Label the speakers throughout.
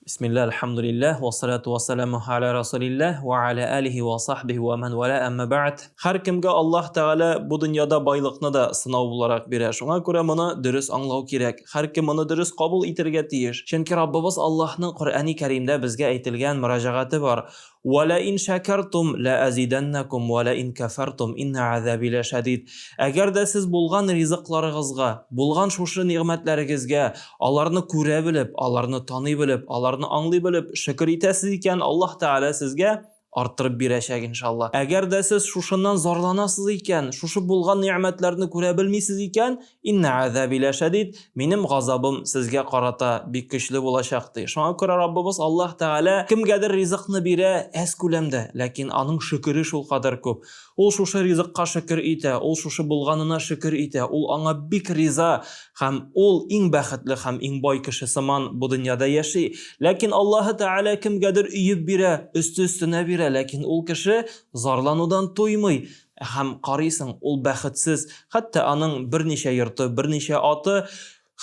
Speaker 1: Бисмилла, әлхәмдүлилләһ, вассалату вассаламу аля расулилләһ, ва аля алихи ва сахбихи ва ман вала, әмма бәгъд. Һәркемгә Аллаһ Тәгалә бу дөньяда байлыкны да сынау буларак бирә. Шуңа күрә моны дөрес аңлау кирәк. Һәркем моны дөрес кабул итергә тиеш. Чөнки Раббыбыз Аллаһның Коръәни Кәримдә безгә әйтелгән мөрәҗәгате бар. Вә лә ин шәкәртум лә әзидәннәкум вә лә ин кәфәртум иннә азаби ләшәдид. Әгәр дә сез булган ризыкларыгызга, булган шушы нигъмәтләрегезгә, аларны күрә белеп, аларны таный белеп, аларны аңлый белеп шөкер итәсез икән, Аллаһ Тәгалә сезгә арттырып бирәчәк, иншалла. Әгәр дә сез шушыннан зарланасыз икән, шушы булган нигъмәтләрне күрә белмисез икән, Иннә азаби ләшәдид, минем газабым сезгә карата бик көчле булачак, ди. Шуңа күрә Раббыбыз Аллаһ Тәгалә кемгәдер ризыкны бирә әз күләмдә, ләкин аның шөкере шулкадәр күп. Ул шушы ризыкка шөкер итә, ул шушы булганына шөкер итә, ул аңа бик риза һәм ул иң бәхетле һәм иң бай кеше сыман бу дөньяда яши. Ләкин Аллаһы Тәгалә кемгәдер өеп бирә, өсте-өстенә бирә, ләкин ул кеше зарланудан туймый. Һәм карыйсың, ул бәхетсез, хәтта аның берничә йорты, берничә аты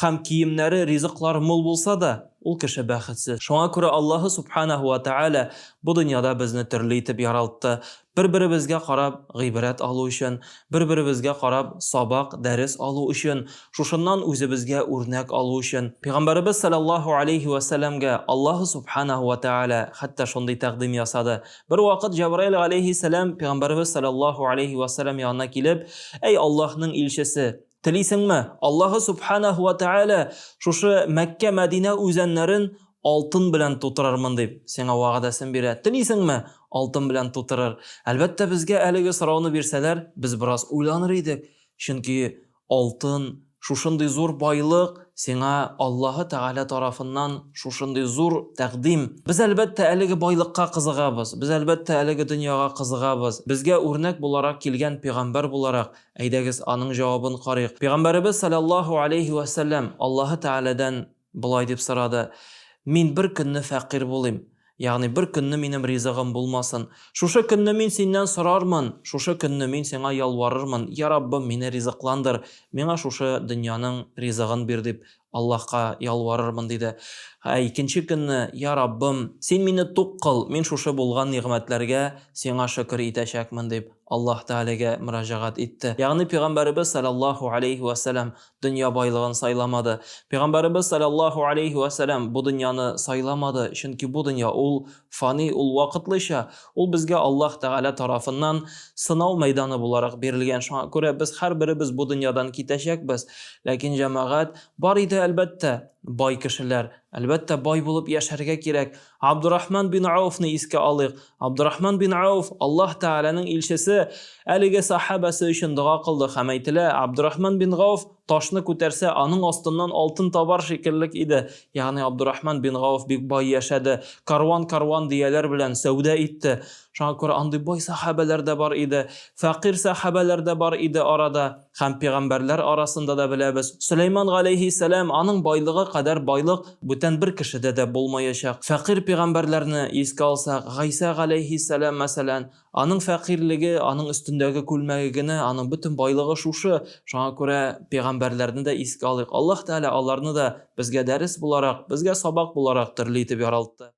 Speaker 1: һәм киемнәре, ризыклары мул булса да, ул кеше бәхетсез. Шуңа күрә Аллаһы Субханаһу ва Тәгалә бу дөньяда безне төрле итеп яралтты. Бер-беребезгә карап гыйбрәт алу өчен, бер-беребезгә карап сабак, дәрес алу өчен, шушыннан үзебезгә үрнәк алу өчен. Пәйгамбәребез салләллаһу алейһи вә сәлләмгә Аллаһы Субханаһу ва Тәгалә хәтта шундый тәкъдим ясады, Бервакыт Җәбраил галәйһиссәлам пәйгамбәребез салләллаһу алейһи вә сәлләм янына килеп, Әй Аллаһның илчесе, телисеңме, Аллаһы субханаһу вә тәгалә шушы Мәккә, Мәдинә үзәннәрен алтын белән тутырырмын дип сиңа вәгъдәсен бирә. Телисеңме, алтын белән тутырыр? Әлбәттә, безгә әлеге сорауны бирсәләр, без бераз уйланыр идек. Чөнки Алтын, шушындый зур байлык, сиңа Аллаһы Тәгалә тарафыннан шушындый зур тәкъдим. Без, әлбәттә, әлеге байлыкка кызыгабыз, без, әлбәттә, әлеге дөньяга кызыгабыз. Безгә үрнәк буларак килгән пигамбәр буларак, әйдәгез, аның җавабын карыйк. Пигамбәребез салләллаһу алейһи вә сәлләм Аллаһы Тәгаләдән Болай дип сорады, Мин бер көнне фәкыйрь булыйм, ягъни бер көнне минем ризыгым булмасын. Шушы көнне мин синнән сорармын, шушы көнне мин сиңа ялварырмын, йа Раббым, мине ризыкландыр, миңа шушы дөньяның ризыгын бир дип Аллаһка ялварырмын, диде. Ә икенче көнне, Йа Раббым, син мине тук кыл, мин шушы булган нигъмәтләргә сиңа шөкер итәчәкмен, дип Аллаһ Тәгаләгә мөрәҗәгать итте. Ягъни пәйгамбәребез салләллаһу алейһи вә сәлләм дөнья байлыгын сайламады. Пәйгамбәребез салләллаһу алейһи вә сәлләм бу дөньяны сайламады, чөнки бу дөнья ул фани, ул вакытлыча, ул безгә Аллаһ Тәгалә тарафыннан сынау мәйданы буларак бирелгән. Шуңа күрә без һәрберебез бу дөньядан китәчәкбез. Ләкин, җәмәгать, бар иде, әлбәттә, бай кешеләр. Әлбәттә, бай булып яшәргә кирәк. Абдурахман бин Ауфны искә алыйк. Абдурахман бин Ауф, Аллаһ Тәгаләнең илчесе, әлеге сахабәсе өчен дога кылды һәм әйтелә, Абдурахман бин Гауф ташны күтәрсә, аның астыннан алтын табар шикеллек иде. Ягъни Абдурахман бин Гауф бик бай яшәде, карван-карван дөяләр белән сәүдә итте. Шуңа күрә андый бай сахабәләр дә бар иде, фәкыйрь сахабәләр дә бар иде арада. Һәм пигамбәрләр арасында да беләбез, Сөләйман галәйһиссәлам, аның байлыгы кадәр байлык бүтән бер кешедә дә булмаячак. Фәкыйрь пигамбәрләрне искә алсак, Гайсә галәйһиссәлам, мәсәлән, аның фәкыйрьлеге, аның өстендәге күлмәге генә, аның бөтен байлыгы шушы. Шуңа күрә пигамбәрләрне дә искә алыйк. Аллаһ Тәгалә аларны да безгә дәрес буларак, безгә сабак буларак төрле итеп яралтты.